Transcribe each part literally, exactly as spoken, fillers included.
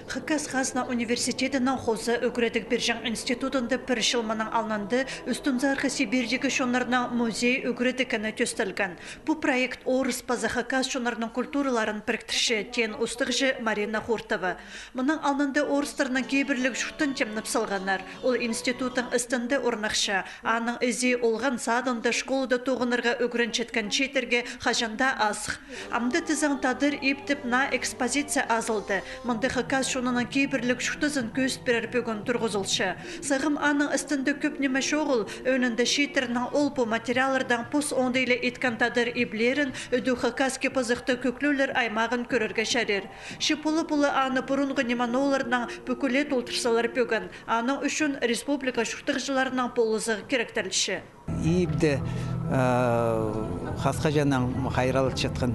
Хакас хазна университедінің хоза ӱгредіг пирҷең институтында пір чыл мының алнында Ӱстӱнзархы Сибирьдегі чоннарның музей ӱгредігіні тӧстелген. Пу проект орыс паза хакас чоннарның культураларын піріктірче, теен устағҷы Марина Хуртова. Мының алнында орыстарның кибірліг чуртын тимнеп салғаннар. Ол институттың істінде орнахча. Аның ізі олған садында, школада тоғынарға ӱгренчеткен чииттерге хаҷан даа азых. Амды тізең тадар иб тіп наа экспозиция азылды. Мында хакас чонының кибірліг чуртазын кӧзіт пирер пӧгін турғызылча. Сағам аның істінде кӧп ниме чоғыл, ӧӧнінде чииттернің ол пу материаллардаң пос оңдайлы иткен тадар иблерін, ідӧк хакас кип-азахты кӧклеолер аймағын кӧрерге чарир. Че полы-полы аны пурунғы ниме-нооларнаң пӱкӱле толдырзалар пӧгін, аның ӱчӱн республика чуртағҷыларының полызығы киректелче. Ибде, э, хасхаҷанаң хайралчатхан,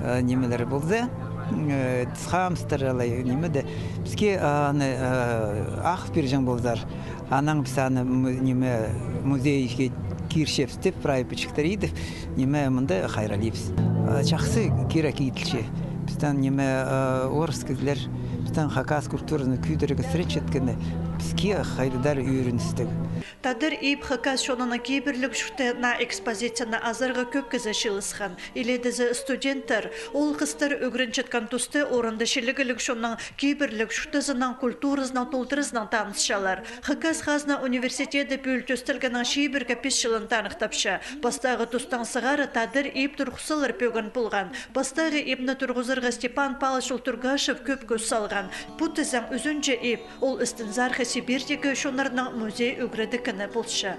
э, нимелер полза, э, тысхамыстар алай ниме де, піске аны, э, ағыл пирҷең ползар. Анаң піс аны му-, ниме, музейге кирчебіс тіп, прай пічіктер идіп, ниме, мында хайраллибыс. Э, чахсы кирек иділче. Пістің ниме, э, орыс кізілер, пістің хакас культуразын кӧдірерге сіресчеткені піске хайдағ-да ӱгреністіг. Тадар иб хакас чонының кибірліг чурты наа экспозицияны азарға кӧп кізі чыылысхан. Илеедезі студенттер, оол-хыстар ӱгренчеткен туста орында чилігліг чонның кибірліг чуртазының, культуразының толдыразынаң танысчалар. Хакас хазна университеді пӱӱл тӧстелгеннің чибіргі пис чылын таныхтапча. Пастағы тустаң сығара тадар иб турғызылар пӧгін полған. Пастағы ибні турғызарға Степан Павлович Ултургашев кӧп кӱс салған. Пу тізең ӱзінҷі иб, ол Ӱстӱнзархы Сибирьдегі чоннарның музей ӱгредігіні полча.